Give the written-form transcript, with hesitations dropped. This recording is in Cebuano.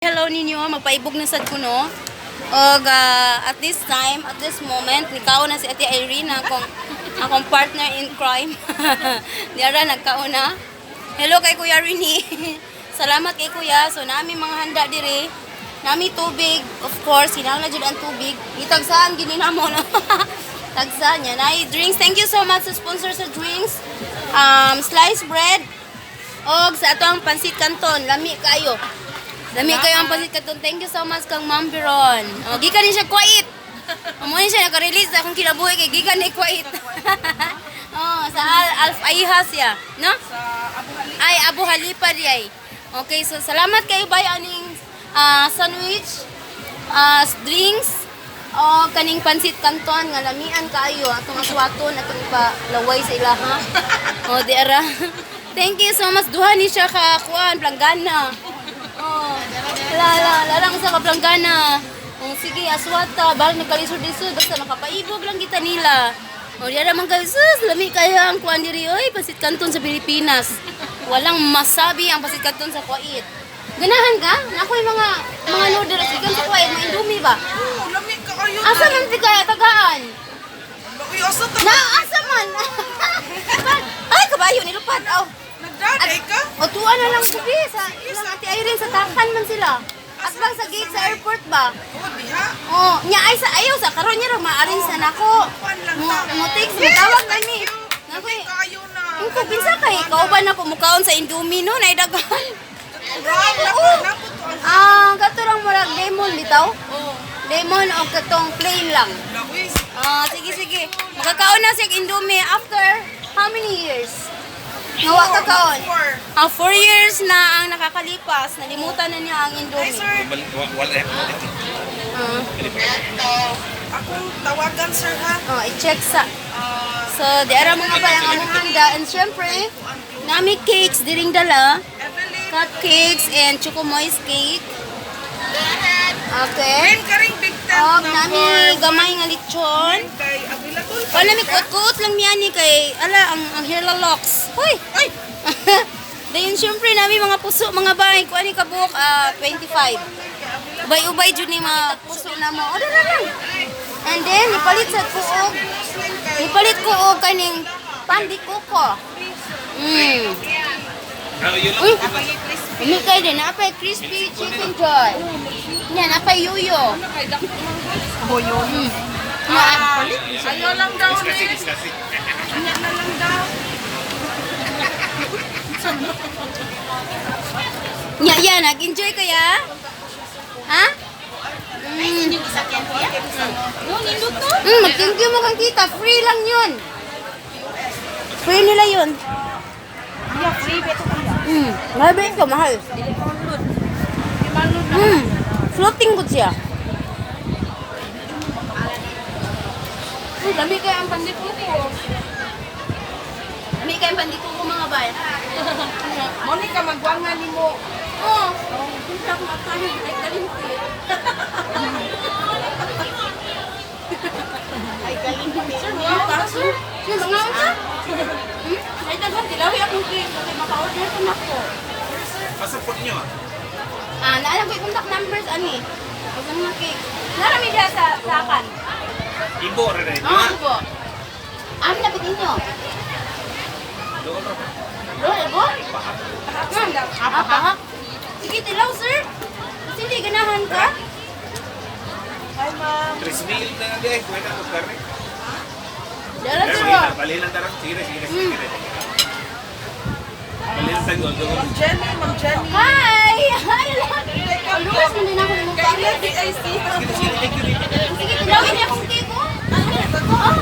Hello ninyo, magpaibog na sad ko, no. Og at this time, at this moment, nikaon na si Ate Irene, akong partner in crime. Diara nagkaon na. Hello kay Kuya Rini. Salamat kay Kuya. So nami mga handa diri. Nami tubig, of course, hinanglan jud ang tubig. Gitagsaan gini namo, no. Tagsaan niya. Nay drinks. Thank you so much sa sponsor sa drinks. Sliced bread. Og sa ato ang pansit canton, lami kayo. Lami kayo ang pansit canton. Thank you so much kang Ma'am Biron. O, gikan ni siya Kuwait. Amo ni siya naka-release sa akong kinabuhi kay gikan ni Kuwait. Oh, sa Al Alf siya, no? Sa Abu Halifa. Ay, Abu Halifa di ay. Okay, so salamat kayo bay aning sandwich, drinks, o kaning pansit canton nga lamian kaayo atong aswaton atong ipalaway sa ilaha. O di ara. Thank you so much. Duha ni siya ka kuan planggana. Oh. La la la lang sa ka planggana. Oh, sige, aswata, bahal nagkalisod-lisod basta makapaibog lang kita nila. O di ara man kayo, sus, lami kayo ang kuan diri oy, pansit canton sa Pilipinas. Walang masabi ang pansit canton sa Kuwait. Ganahan ka? Nako yung mga noodles gikan sa Kuwait, mga Indomie ba? Oo, lami ka kayo. Asa man ti kaya tagaan? Uy, asa ta? Na asa man? Ay, kabayo nilupad. Aw. Nagdaday ka? O tuwa na lang ko bi sa ilang Ate Irene sa Takan man sila. At bang sa gate sa airport ba? Oo, diha. Oh, nya ay sa ayaw sa karon niya ra ma-arrange na nako. Kuan lang Mo ta. mo text mo tawag na ni. Nako Lami eh. kayo na. Ang ko kinsa kay ikaw ba na kumukaon sa Indomie no nay daghan. Wow, Oo. napo to ang Ah, kato lang murag lemon bitaw. Lemon o katong plain lang. Uy, Ah, sige sige. Makakaon na siya og Indomie after how many years? Nga wa kakaon. Four. Ah, 4 years na ang nakakalipas, nalimutan na niya ang Ay, Indomie. sir. Wala. Ah, Akong tawagan, sir, ha? oh, i-check sa. Ah, So, di ara mga bay ang among handa and syempre, nami cakes diring dala. Evelyn. Cupcakes and choco moist cake. Okay. Green ka ring big tent Og number. nami gamay nga lechon. Kay available pa Wala mi ka? kuot-kuot lang miya ni kay ala ang hair locks. Hoy. Ay! Dayon syempre nami mga puso mga bay kuan ni kabuk 25. Ubay-ubay jud ni mga puso na mo. O dala lang. And then ipalit sa kuog. Ipalit ko og kaning pandi kuko. Uy, Umi kay din napay crispy chicken joy. Nya napay yuyo. Boyo. Na, Ayaw lang daw, Diskasi, ni. diskasi. Anya na lang daw. nya ya nag-enjoy kaya? Ha? Mag-thank you mo kang tita. Free lang yun. Free nila yun. Mahal ba yun ko? Mahal. Floating good siya. Dami kayo ang pandikuko. Dami kayo ang pandikuko mga bay. Monica, magwangan ni mo. Oo. Punta ako makain. Ay, kalimpi. Ay, galing mo. Sir, mga ka, sir? Sir, mga ka? Ay, daghan. Tilawi akong cake. Okay, maka-order ko na ko. Pasaport niyo ah. Ah, naalam ko yung contact numbers, ani. Huwag na mga cake. Narami diya sa akan. Ibo rin rin. Oo, ano po? Amin na ninyo. Doon ra. Doon, ibo? Ah, pahak. Sige, tilaw, sir. Kasi hindi, ganahan ka. Hi, ma'am. 3,000 na nga di ay. Kuwenta ko karne. Dala, sir. Oh. Balhin lang tarang. Sige, sige, sige. Balhin lang tayo. Doon. Ma'am Jenny, Ma'am Jenny. Hi! Hi! Luwas na din ako ng Kailan di ay siya. Sige, sige, thank you. Sige, tilawin niya akong cake, oh. Oh.